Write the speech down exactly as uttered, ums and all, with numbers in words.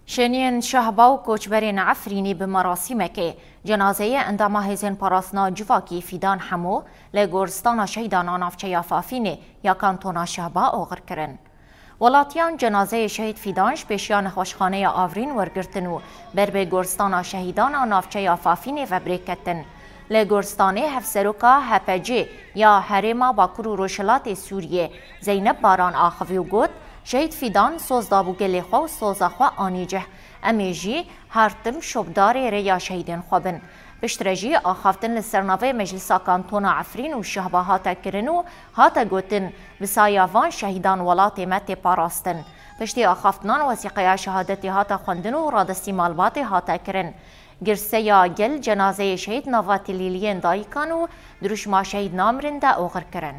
Şêniyên Şehba û koçberên Efrînî bi merasîmekê cenazeyê endama Hêzên Parastina Civakî Fîdan Hemo li Goristana Şehîdan a Navçeya Fafînê ya Kantona Şehba oxir kirin. Welatiyan cenazeyê Şehîd Fîdan ji pêşiya Nexweşxaneya Avrîn wergirtin û ber bi Goristana Şehîdan a Navçeya Fafînê ve bi rê ketin. Li Goristanê Hevseroka H P C ya Herêma Bakur û Rojhilatê Sûriyê Zeynep Baran axivî û got, Şehîd Fîdan soz dabû gelê xwe û soza xwe anî cih. Em ê jî her tim şopdarê rêya şehîdên xwe bin. Piştre jî axaftin li ser navê Meclisa Kantona Efrîn û Şehba hate kirin û hate gotin, bi saya van şehîdan welatê me tê parastin. Piştî axaftinan wesîqeya şehadetê hate xwendin û radestî malbatê hate kirin. Girseya gel cenazeyê şehîd nava tilîliyên dayikan û dirûşma şehîd namirin de oxir kirin.